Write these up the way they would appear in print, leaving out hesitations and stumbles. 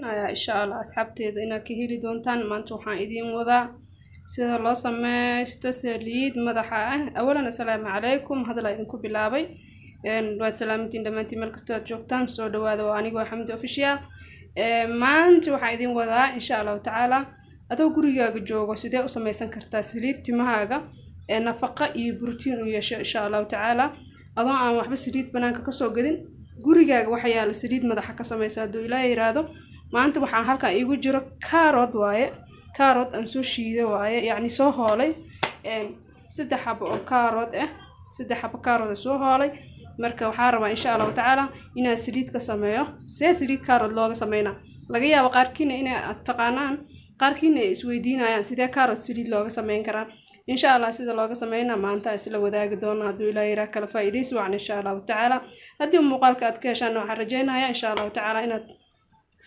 Insha Allah asxaabteeda inaad ka heli doontaan. Maanta waxaan idiin wadaa sida loo sameysto saliid madaxa ah. Awalan, assalaamu calaykum. Hadalaa idinku bilaabay. Waad salaamantiin dhammaantiin meel kastoo aad joogtaan. Soo dhawaada, waa anigoo Xamdi Official. Maanta waxaan idiin wadaa, insha Allahu tacaala, adoo gurigaaga joogo sidee u sameysan kartaa saliid timahaaga ee nafaqa iyo brotiin u yeesho, insha Allahu tacaala, adoo aan waxba saliid banaanka kasoo gadin. Gurigaaga waxa yaala saliid madaxa ka sameysa, hadduu Ilaaha yiraahdo. Maanta waxaan halkan iigu jiro carrot waaye, carrot aan soo shiiday waaye, yacni soo hoolay, 3 xabo oo carrot ah, 3 xabo carrot soo hoolay. Marka waxaa rabaa, insha Allahu tacaala, inaan saliid ka sameeyo. See saliid carrot looga sameynaa? Laga yaabo qaarkiina inay taqaanaan, qaarkiina ay isweydiinayaan sidee carrot saliid looga sameyn karaa. Insha Allah sida looga sameynaa maanta isla wadaagi doona, hadduu Ilaa yiraa. Kala faa'iidaysi wacan, insha Allahu tacaala. Haddii muuqaalka aad ka heshaan, waxaan rajeynayaa, insha Allahu tacaala, inaad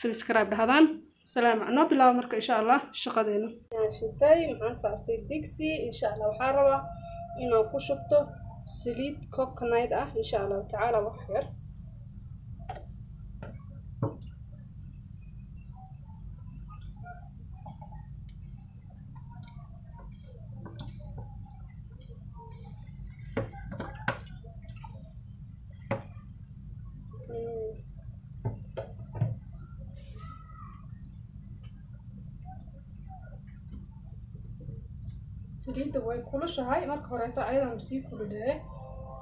subscribe dhahdaan. Salaam. Noo bilaabo marka, insha Allah, shaqadeena. Shitay maxaan saartay digsi. Insha Allah waxaa rabaa inaan ku shubto saliid coconut ah, insha Allahu tacaala, wax yar. Saliidda way kulushahay. Marka horeeto ayadan sii kululeeye,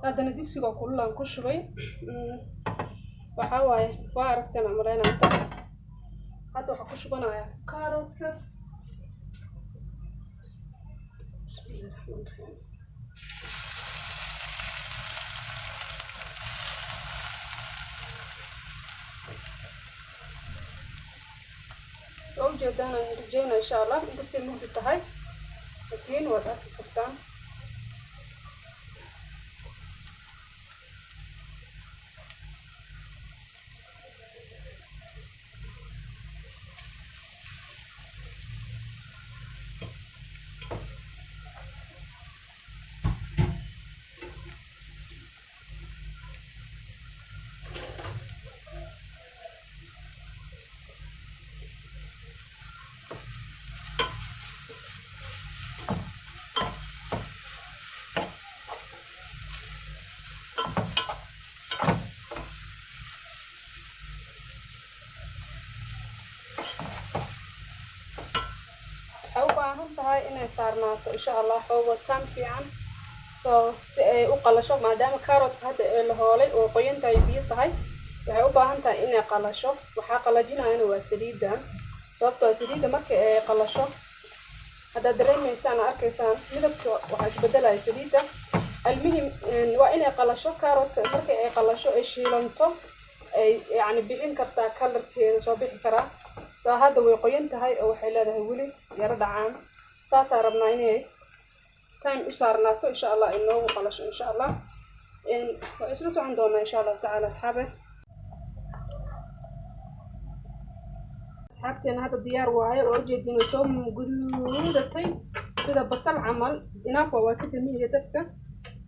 haddana digsiga kululaan ku shubay. Waxaa waaye, waa aragteen amaleynaa intaas. Hadda waxaa ku shubanayaa carrotka. Bismillahi raxmaan raxiim. Waa ujeedaan aan rajeyna, insha Allah. Inkastay mugdi tahay, laakiin waad arki kartaan. Waxay u baahan tahay inay saarnaato, insha Allah, xoogo time fiican, so si ay u qalasho, maadaama carrotka hadda ee la hoolay oo qoyan tahay, biyo tahay. Waxay u baahan tahay inay qalasho. Waxaa qalajinayana waa saliidan, sababtoo saliidda marka ay qalasho, haddaad dareemaysaan, arkaysaan midabka waxaa isbedelaya saliidda. Almuhim waa inay qalasho carrotka. Marka ay qalasho, ay shiilanto, ay yacni bixin kartaa, colorkeeda soo bixi karaa. So hadda way qoyan tahay oo waxay leedahay weli yaro dhacaan. Saasaa rabnaa inay time u saarnaato, insha Allah, ay noogu qalasho, insha Allah. Waa isla socon doonaa, insha Allahu tacaala, asxaabe. Asxaabteena, hadda diyaar waaye. Waa ujeediin, way soo guduudatay sida basal camal. Inaafwa waa ka damiya dadka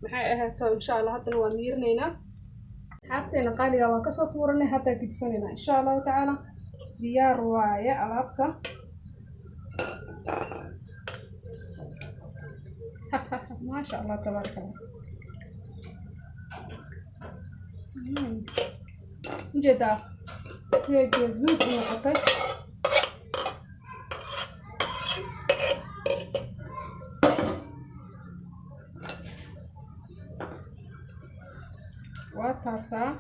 maxay ahaato. Insha Allah haddana waa miirinaynaa. Asxaabteena qaaliga, waa kasoo tuuranay, haddaa gedisanayna, insha Allahu tacaala. Diyaar waaye alaabta. Maasha Allah, tabaaraka Allah. Ujeedaa siday gaduud u noqotay. Waa taasaa.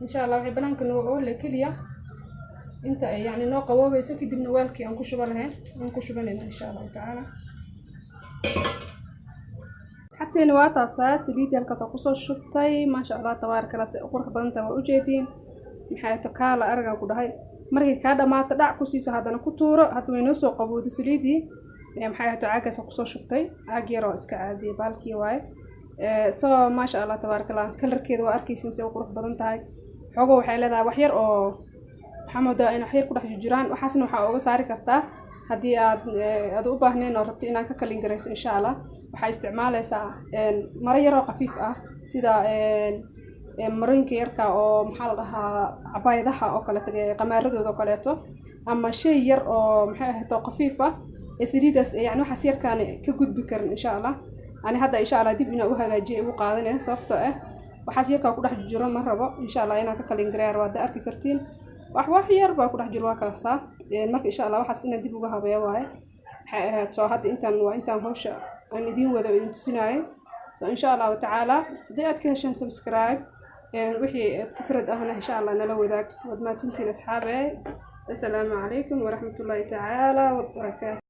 Insha Allah waxay banaanka noo oole keliya inta ay yani noo qaboobayso, kadibna weelkii aan ku shuban lahayn aan ku shubanayna, insha Allahu tacaala. Asxaabteeni, waa taasaa saliidii halkaas aan kusoo shubtay. Maasha Allah, tabaaraka Allah, si u qurux badan tahay waa ujeediin. Maxay to kaala aragaan ku dhahay, markay kaa dhamaato dhac ku siiso, haddana ku tuuro. Hadda way noo soo qabowda saliidii. Maxay to caagaas aan kusoo shubtay, caag yar oo iska caadiya baalkii waaye. So maasha Allah, tabaaraka Allah, colorkeeda waa arkaysin si u qurux badan tahay. Xoogo waxay leedahay wax yar oo waxaa moodaa in wax yar ku dhex jiraan. Waxaasna waxaa uga saari kartaa Haddii aad u baahnayn oo rabto inaad ka clean garayso, insha Allah waxaa isticmaalaysaa maro yaroo khafiif ah, sida marooyinka yarka oo, maxaa la dhahaa, cabaayadaha oo kaleeto, qamaaradooda oo kaleeto, ama shay yar oo, maxay ahayd, oo khafiif ah ee saliidaas, yani waxaas yarkaan ka gudbi karin. Insha Allah ani hadda, insha Allah, dib inaan u hagaajiyo igu qaadanaya, sababtoo ah waxaas yarkaa ku dhex jiro ma rabo. Insha Allah inaan ka clean gareeya rabo. Haddaa arki kartiin, wax yar baa ku dhex jiro, waa kaasaa. Marka insha Allah waxaas inaan dib uga habeeyo waaye. Maxay ahayd, soo hadda intaan waa intaan hawsha aan idiin wado oo idin tusinaayo. So insha Allahu tacaala, haddii aad ka hesheen, subscribe. Wixii fikrad ahna insha Allah nala wadaag. Waad mahadsantihiin, asxaabe. Assalaamu calaykum waraxmatullaahi tacaala wabarakaatu.